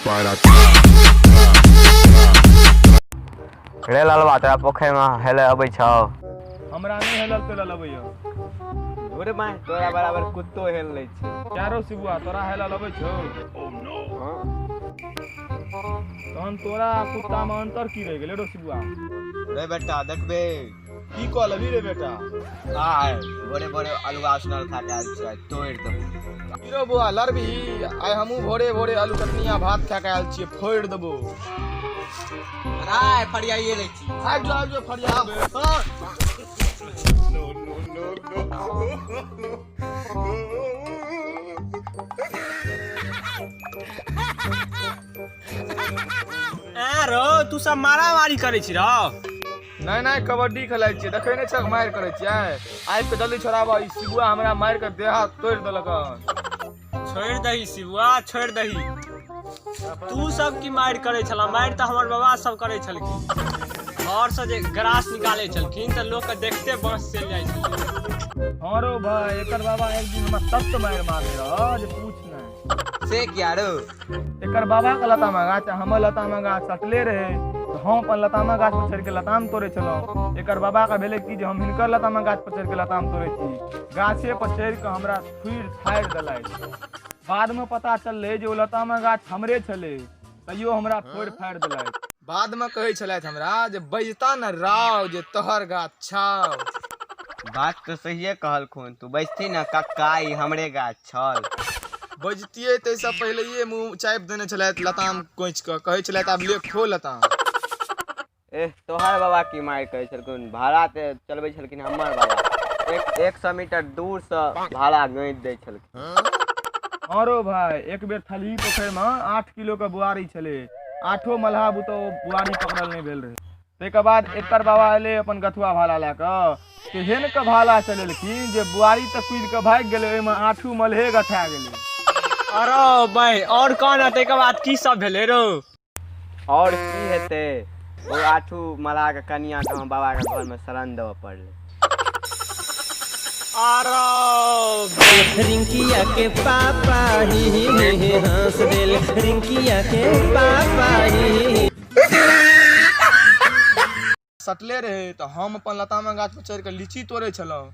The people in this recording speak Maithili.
para रे ललबा, तोरा पोखरिमे हेलय अबै छौ? हमरा नहि हेलल तेलल अबैया। ओरे माय, तोरा बराबर कुत्तो हेल लै छै। चारो शिबुआ, तोरा हेलल अबै छौ? तहन तोरा आ कुत्ता मे अंतर की रहि गेलै रो शिबुआ? रे बेटा, देखबे की कऽ लेबही रे बेटा? आय भोरे भोरे अलुआ उसनल खा के आयल छियै, तोड़ि देबो। की रो बौआ, लड़बही? आइ हमहूँ भोरे भोरे आलू चटनी आ भात खा के आयल छियै, फोड़ि देबो। आय फरियाइए लै छी। आबि जो, आबि जो, फरिया देबै। ऐं रौ, तू सब मारामारी करै छी रौ? नहि नहि, कबड्डी खेलाइ छियै। देखै नहि छक, मारि करै छियै। आबि कऽ जल्दी छोड़ाबऽ, ई शिबुआ हमरा मारि कऽ देह हाथ तोड़ि देलक हन। छोड़ि दही शिबुआ, छोड़ि दही। तू सब की मारि करै छला? मारि तऽ हमर बाबा सब करै छलखिन। घर से जे ग्रास निकालै छलखिन तऽ लोकके देखते बाँस चलि जाइ छलै। हँ रौ भाय, एकर बाबा एक दिन हमरा तत्त मारि मारने रह जे पूछ नहि। से किया रौ? एकर बाबा के लतामा गाछ आ हमर लतामा गाछ सटले रहे, तऽ हम अपन लतामा गाछ पर चढ़ि के लताम तोड़ै छलहुँ। एकर बाबा के भेलै कि जे हम हिनकर लतामा गाछ पर चढ़ि के लताम तोड़ै छी। गाछे पर चढ़ि कऽ हमरा थुरि थाड़ि देलथि। बाद मे पता चललै जे ओ लतामा गाछ हमरे छलै, तैयो हमरा फोड़ि फाड़ि देलथि। बाद मे कहै छलथि हमरा जे बजता ने राव जे तोहर गाछ छौ। बात तऽ सहिए कहलखुन। तू बजती ने, कक्का, ई हमरे गाछ छल। बजतियै ताहिसँ पहिलैये मुँह चापि देने छलथि लताम कोचि कऽ। कहै छलथि, आब ले खो लताम। एह, तोहर बाबा की मारि करै छलखुन? भाड़ा ते चलबै छलखिन हमर बाबा। एक 100 मीटर दूरसँ भाड़ा गैंच दै छलखिन। हँ रौ भाय, एक बेर थलही पोखरिमे 8 किलो के बुआरी छलै। आठो मलहा बुते ओ बुआरी पकड़ल नहि भेल रहै। ताहिके बाद एकर बाबा एलै अपन गथुआ भाला लए कऽ, तेहन के भाला चलेलखिन जे बुआरी तऽ कूदि कऽ भागि गेलै, ओहिमे आठू मलहे गथा गेलै। अरे भाय, और कौन? ताहिके बाद की सब भेलै रौ? और की हेतै? ओ आठू मलाह के कनिया के हम बाबा के घर में शरण देबऽ पड़लै। अरे रिंकिया के पापा ही ही ही ही हंस देल। रिंकिया के पापा ही ही। सटले रहै तऽ हम अपन लतामा गाछ पर चढ़ि कऽ लीची तोड़ै छलहुँ।